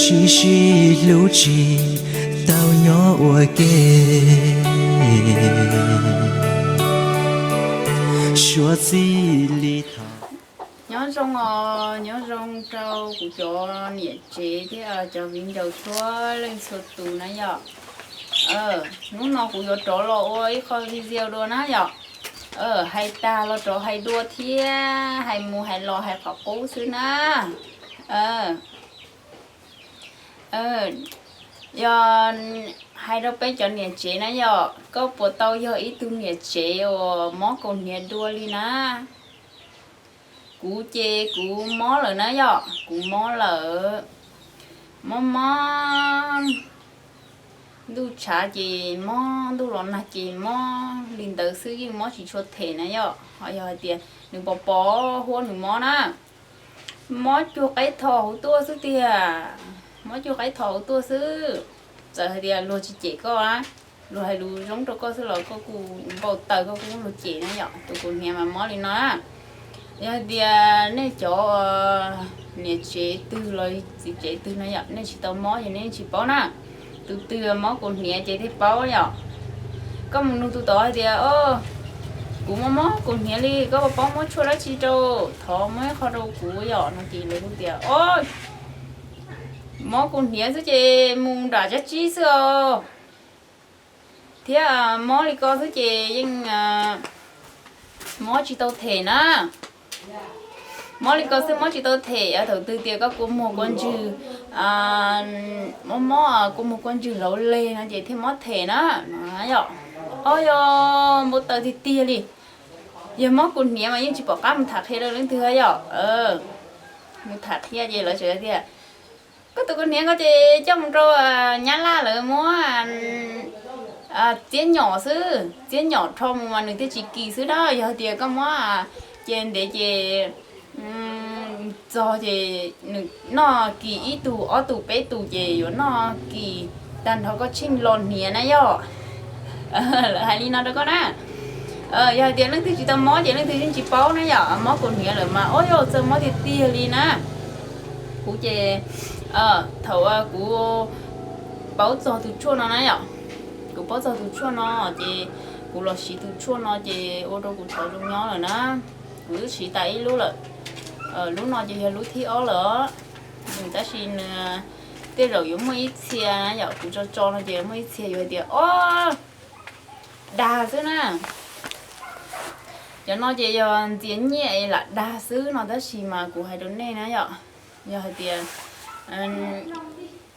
Sib sib hlub tsis tau nyob ua ke, suav txij li thaum. Nyob zoo os, nyob zoo rau kuv cov niam tsev thiab cov viv ncaus txhua leej txhua tus na yom. Hnub no kuv yuav rov los ua ib qho video dua na yom. Hais tag los rov hais dua thiab, hais mus hais los hais qhov qub xwb na. Yog hais rau peb cov niam tsev na yom, koj puas tau yog ib tug niam tsev uas mob kaus hniav dua li na? Kuv ces kuv mob lawm na yom, kuv mob lawm. Mob mob, ntuj tshav ces mob, ntuj los nag ces mob, li ntawd xwb yeej mob tsis tshua them na yom. Ho yog hais tias nws pos pos huab nws mob na, mob cuag qaib tho hauv tuaj xwb tiag, mob cuag qaib tho hauv tuaj xwb. Txawm hais tias luag tsis cem koj, luag hais lus zoo rau koj xwb los koj kuj npau taws, koj kuj muaj luag cem na yom. Tus kaus hniav mas mob li no na. Yog hais tias nej cov niam tsev twg los txiv tsev twg no yom, nej tsis tau mob ces nej tsis paub na. Tus twg mob kaus hniav ces thiaj paub yom. Koj mus nug tus tod hais tias, o, kuv mob mob kaus hniav li, koj puas paub muab tshuaj dab tsi rau, thov muab ib qho rau kuv yom no ces lawv kuj tias, o, mob kaus hniav xwb ces mus nram dab tsi xwb os. Thiab mob li ko xwb ces yeej mob tsis tau them na. Mob li ko xwb mob tsis tau them, thaum twg tias koj kua muag kua ntswg, mob mob kua muag kua ntswg hlauv leg no ces thiaj mob them na. Yog, o yog, npau taws tiag tiag li. Yog mob kaus hniav mas yeej tsis pom qab mus tham qhia rau leej twg yom. Mus tham qhia ces lawv tseem tias, koj tus kaus hniav ko ces coj mus rau Nyab Laj lawv muab txiab nyom xwb, txiab nyom rho mus mas nws thiaj tsis kis xwb na. Yog hais tias koj muab cia ntev ces txog ces nws noj kis ib tug ob tug peb tug ces yuav noj kis tag nrho koj tsheej lo hniav na yom. Lawv hais li no rau koj na. Yog hais tias leej twg tsis tau mob ces leej twg yeej tsis paub na yom, mob kaus hniav lawm mas o yog txawj mob tiag tiag li na. Kuv ces thaum kuv paub txog tus tshuaj no na yom, kuv paub txog tus tshuaj no ces kuv los siv tus tshuaj no ces ua rau kuv tau zoo nyob lawm na. Kuv twb siv tas ib lub lawm, lub no ces yog lub thib ob lawm os. Tab sis nws tej zaum yuav muaj ib txhia na yom, kuv tso tso no ces muaj ib txhia yuav hais tias, o, dag xwb na. Cov no ces yog ntxias nyiaj es lam dag xwb no, tab sis mas kuv hais rau nej na yom, yog hais tias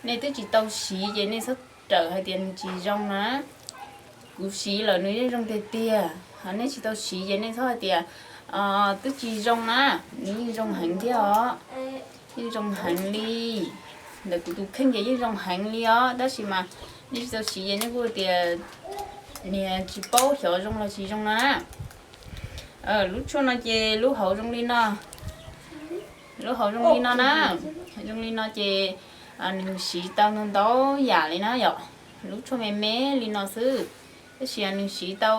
nej twb tsis tau siv ces nej txhob rawm hais tias nws tsis zoo na. Kuv siv lawm nws yeej zoo tiag tiag, ho nej tsis tau siv ces nej txhob hais tias twb tsis zoo na, nws yeej zoo heev thiab os. Yeej zoo heev li. Ntawm kuv tus kheej ces yeej zoo heev li os, tab sis mas nej tsis tau siv ces nej kuj tias niag tsis paub xyov zoo los tsis zoo no na. Lub tshuaj no ces lub hauv zoo li no, lub hauv zoo li no na. Zoo li no ces nws siv tau ntau ntau yam li na yom. Lub tshuaj me me li no xwb, tab sis nws siv tau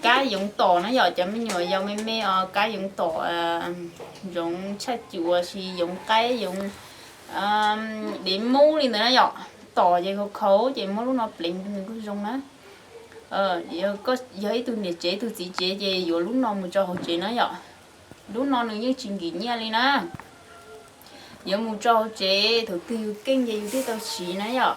kab yoov tom na yom, cov me nyuam yaus me me os, kab yoov tom, yoov tshaj cuam, sis yoov qaib, yoov dev mub li ntawd na yom. Tom ces khaus khaus ces muab lub no pleev nws kuj zoo na. Yog ib tug niam tsev ib tug txiv tsev ces yuav lub no mus tso hauv tsev na yom. Lub no nws yeej tsis nkim nyiaj li na. Yuav mus tso hauv tsev, thaum twg yus keej ces yus thiaj tau siv na yom.